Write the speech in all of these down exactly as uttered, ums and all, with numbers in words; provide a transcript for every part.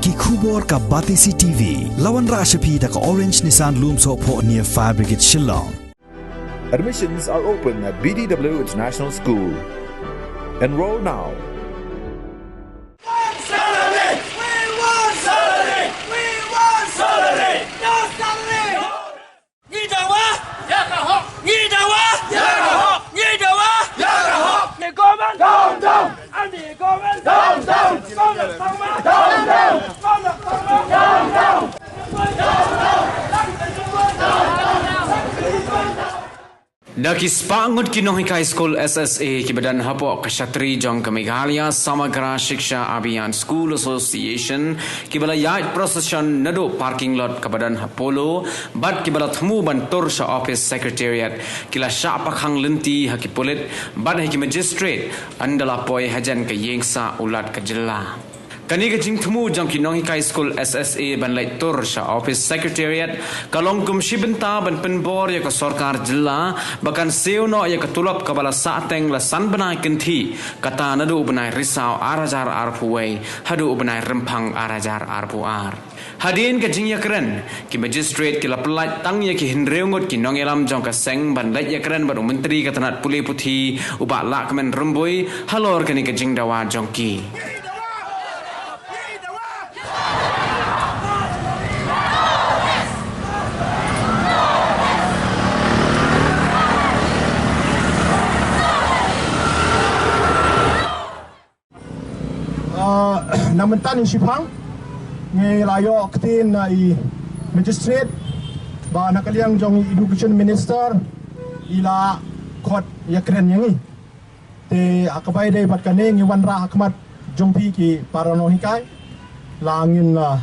Ki khubor ka Batesi T V. La wanrah sha phi da ka Orange Nissan Lumsohphoh near Fire Brigade Shillong. Admissions are open at B D W International School. Enroll now. Salary! We want salary! We want salary! No salary! Ngi dawa ïa ka hok. Ngi dawa ïa ka hok. Ngi dawa ïa ka hok. Ngi government down, down. Anti government down, down. Government down, down. Government down, down. Da ki spah ngut ki nonghikai skul S S A kiba don hapoh ka shatri jong ka Meghalaya Samagra Shiksha Abhiyan School Association kiba la ïaid procession naduh parking lot kaba don ha Polo bad kiba la thmu ban tur sha office secretariat ki la shah pakhang lynti ha ki pulit bad ha ki magistrate ynda la poi hajan ka ïing sah u Lat ka jylla. Kane ka jingthmu jong ki nonghikai skul S S A ban leit tur sha office secretariat ka long kum shi bynta ban pynbor ïa ka sorkar jylla ba kan siew noh ïa ka tulop kaba la sahteng la san bnai kynthih, kata naduh u bnai Risaw ar hajar arphew wei haduh u bnai Rymphang ar hajar arphew ar. Hadien ka jingïakren, ki magistrate ki la pyllait tang ïa ki hynriew ngut ki nongïalam jong ka seng ban leit ïakren bad u Myntri ka tnat pule puthi u Bah Lahkmen Rymbui halor kane ka jingdawa jong ki. Ah, na mynta ngi shipang ngi la ïoh ktien na i magistrate ba na ka liang jong i education minister i la khot ïakren ïa ngi. Te ha kaba ïadei bad kane ngi wanrah ha khmat jong phi ki para nonghikai la ngin, ah,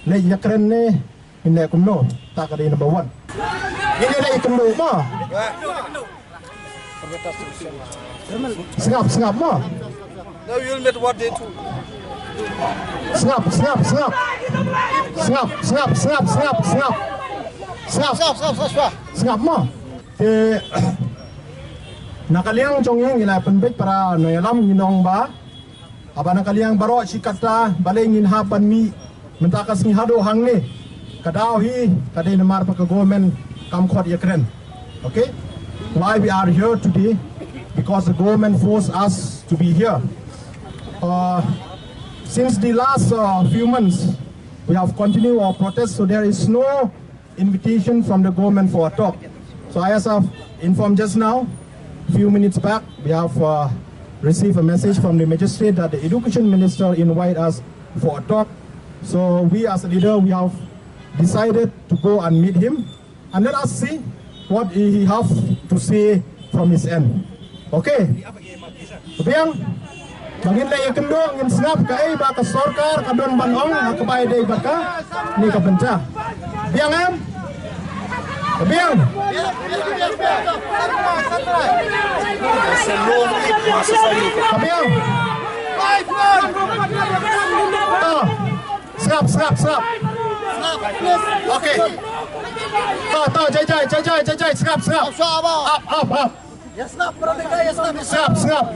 leit ïakren ne ngin leh kumno, ta ka dei number one. Ngin leh kumno ma. Sngap, sngap ma. Now you'll meet what they do. Sngap, sngap, sngap. Sngap, sngap, sngap, sngap, sngap. Sngap. Sngap, sngap, sngap, sngap. Sngap ma. Te na ka liang jong ngi ngi la pynbeit para nongïalam ngi ong ba haba na ka liang baroh shi katta balei ngin hap ban mih mynta ka sngi haduh hangne. Ka daw hi ka dei namar ba ka government kam khot ïakren. Okay? Why we are here today? Because the government forced us to be here. Uh, since the last, uh, few months, we have continued our protest, so there is no invitation from the government for a talk. So as I've informed just now, few minutes back, we have, uh, received a message from the magistrate that the education minister invite us for a talk. So we as a leader, we have decided to go and meet him and let us see what he have to say from his end. Okay? Biang, ba ngin leh ïakynduh ngin sngap kaei ba ka sorkar ka don ban ong ha kaba ïadei bad kane ka bynta. Biang em? Biang. Biang. Ah, sngap, sngap, sngap. Okay. Ta, ta, jai, jai, jai, jai, jai, jai, sngap, sngap. Up, up, up. Sngap, sngap.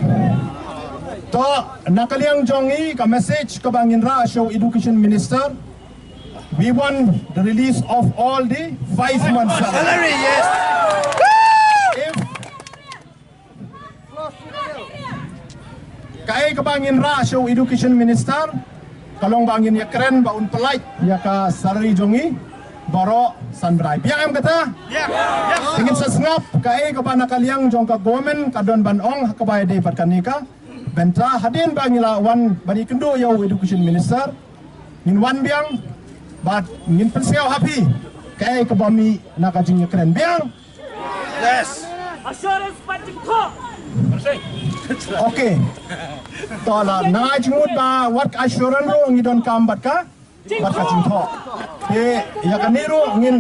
To, na ka liang jong ngi ka message kaba ngin rah sha u education minister. We want the release of all the five months salary. Salary, yes. If kaei kaba ngin rah sha u education minister, ka long ba ngin ïakren ba un pyllait ïa ka salary jong ngi baroh san bnai. Biang em kata? Biang. Te ngin sa sngap kaei kaba na ka liang jong ka government ka don ban ong ha kaba ïadei bad kane ka bynta. Hadien ba ngi la wan ban ïakynduh ïa u education minister, ngin wan biang bad ngin pynsngew ha phi kaei kaba mih na ka jingïakren. Biang. Yes. Assurance pat jingthoh. Okay. To la, nga ai jingmut ba wat ka assurance ruh ngi donkam bad ka, bad ka jingthoh. Te ïa kane ruh ngin,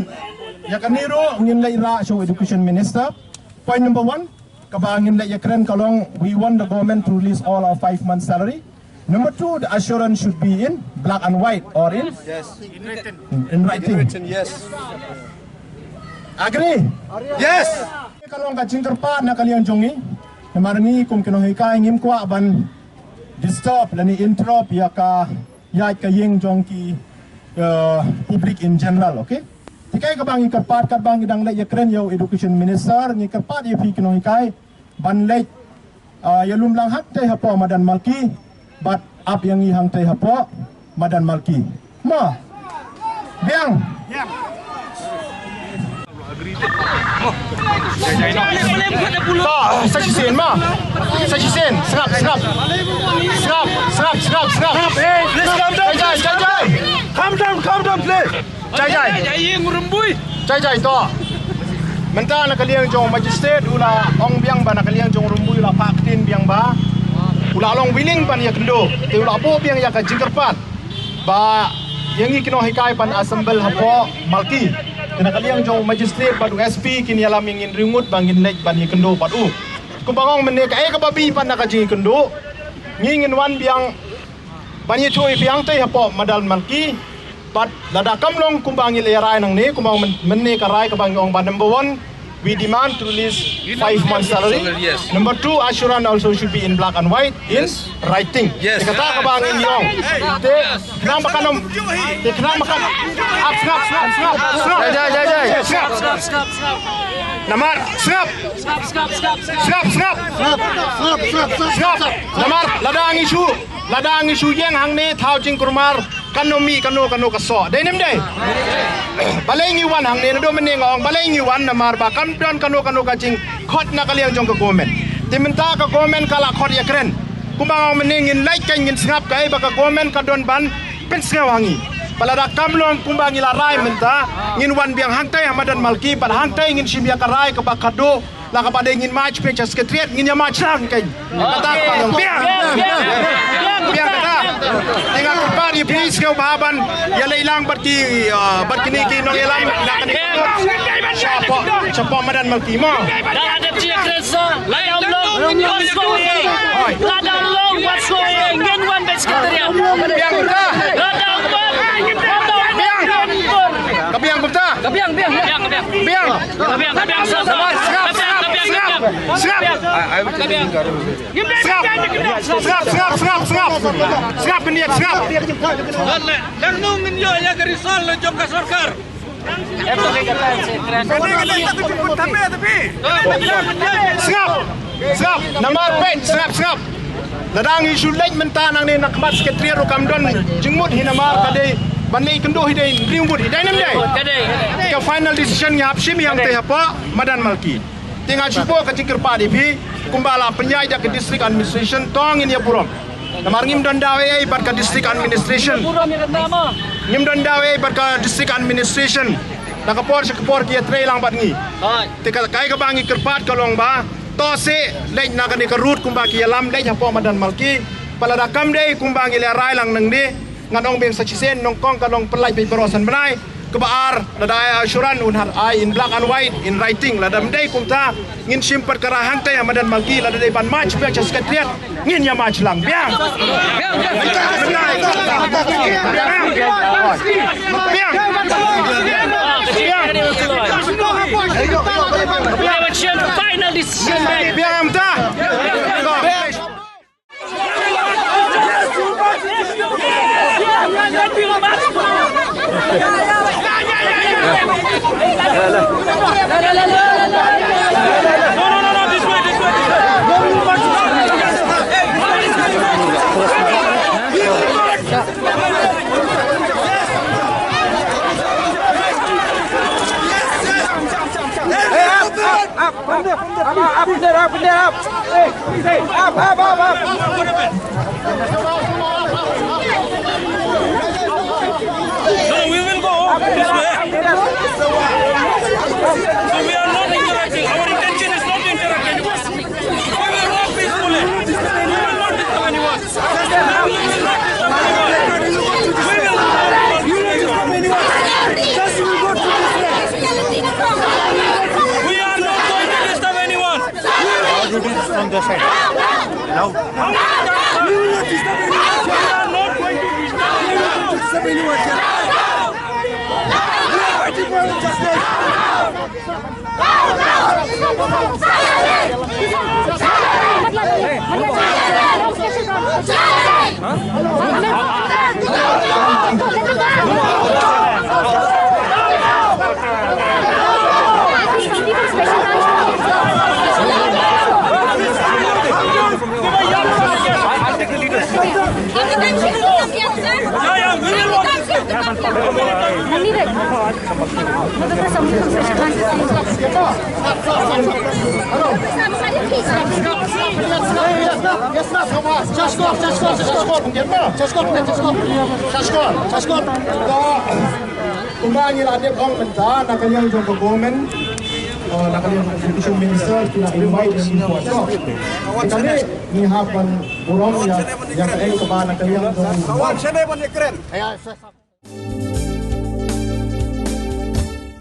ïa kane ruh ngin leit rah sha u education minister. Point number one kaba ngin leit ïakren ka long, we want the government to release all our five months salary. Number two, the assurance should be in black and white or in, yes, in writing. In written, yes. Agree? Yes. Ka long ka jingkyrpad na ka liang jong ngi. Namar ngi kum ki nonghikai ngim kwah ban disturb lane interrupt ïa ka ïaid ka ïing jong ki, eh, public in general, okay? Te kaei kaba ngi kyrpad, katba ngi dang leit ïakren ïa u Education Minister, ngi kyrpad ïa phi ki nonghikai ban leit, ah, ïalum lang hangtei hapoh Madan Malki bad ap ïa ngi hangtei hapoh Madan Malki. Mo. Biang. To, sa shisien mo. Sa shisien. Sngap, sngap. Sngap, sngap, sngap, sngap. Please calm down. Jai, jai, jai, jai. Calm down, calm down, please. Jai, jai. Jai, jai, to. Mynta na ka liang jong magistrate u la ong biang ba na ka liang jong Rymbui u la phah ktien biang ba u la long willing ban ïakynduh. Te u la buh biang ïa ka jingkyrpad ba ïa ngi ki nonghikai ban assemble hapoh Malki. Te na ka liang jong magistrate bad u S P kin ïalam ïa ngin hynriew ngut ba ngin leit ban ïakynduh bad u. Kumba nga ong mynne kaei kaba bun pat na ka jingïakynduh. Ngi ngin wan biang ban ïathuh ïa phi hangtei hapoh Madan Malki. Bad lada kam long kumba ngi la rai nangne, kumba myn-, mynne ka rai kaba ngi ong ba number one, we demand to release five months salary. Salary, yes. Number two, assurance also should be in black and white in writing. Yes. Te kata kaba ngi ong. Te khnang ba kan ym, te khnang ba kan, ap, sngap, sngap, sngap, sngap. Jai, jai, jai, jai. Sngap. Namar, sngap. Sngap, sngap. Namar lada ngi shu, lada ngi shu ïeng hangne thaw jingkulmar, kan ym mih kano kano ka soh. Dei ne ym dei? Balei ngi wan hangne, naduh mynne nga ong balei ngi wan, namar ba kam don kano kano ka jingkhot na ka liang jong ka government. Te mynta ka government ka la khot ïakren. Kumba nga ong mynne ngin leit kan ngin sngap kaei ba ka government ka don ban pynsngew ha ngi. Ba lada kam long kumba ngi la rai mynta, ngin wan biang hangtei ha Madan Malki, bad hangtei ngin shim ïa ka rai kaba khadduh, la kaba dei ngin march peit sha secretariat, ngin ïa march lang kan. Kata ka long biang. Biang kata. Te nga kyrpad ïa phi sngewbha ban ïaleit lang bad ki, ah, bad kine ki nongïalam na kane ka shapoh, shapoh Madan Malki mo. Lada ym long, wat sngewbha ïa ngi. Lada ym long, wat sngewbha ïa ngi. Ngin wan beit secretariat. Biang kumta. Lada ym long, wat sngewbha ïa ngi. Biang. Ka biang kumta. Ka biang, biang. Biang. Biang. Ka biang, ka biang, sngap, sngap, sngap, sngap. Sngap. Sngap. Sngap, sngap, sngap, sngap. Sngap, kyndiat, sngap. Lano ngin ïoh ïa ka result la jong ka sorkar. Sngap! Sngap! Namar peit, sngap, sngap! Lada ngi shu leit mynta nangne na khmat secretariat ruh kam don jingmut hi namar ka dei ban leit kynduh hi dei hynriew ngut hi dei ne ym dei? Ka dei. Ka final decision ngi hap shim ïa hangtei hapoh Madan Malki. Te nga shu buh ka jingkyrpad ïa phi kumba la pynïaid da ka district administration to ngin ïa burom. Namar ngim don daw ei ei bad ka district administration. Ngim don daw ei ei bad ka district administration. Na ka por sha ka por ki ïatrei lang bad ngi. Te ka, kaei kaba ngi kyrpad ka long ba to seh leit na kane ka route kumba ki ïalam leit hapoh Madan Malki. Ba lada kam dei kumba ngi la rai lang nangne. Ngan ong biang sa shisien, nyngkong ka long pynlait beit baroh san bnai. Kaba ar, lada ai assurance un hap ai in black and white, in writing, lada ym dei kumta, ngin shim pat ka rai hangtei ha Madan Malki, lada dei ban march biang sha secretariat, ngin ïa march lang. Biang. Biang. Biang. Biang. Biang. Final decision. Biang, biang. Up, up, up, up, up, up. Hey, hey, up, up, up, up. No, we will go this way. So we are not interacting. Our intention is not to interact anymore. We will walk peacefully. We will not disturb anyone. We are not going to disturb anyone. How do this from the side? Now. We are not going to disturb anyone. We are fighting for justice. Kumba ngi la dep ong mynta na ka liang jong ka government, uh, na ka liang jong ka education minister ki la invite ïa ngi for a talk. Te ka liang ngi hap ban burom ïa, ïa kaei kaba na ka liang jong ka government.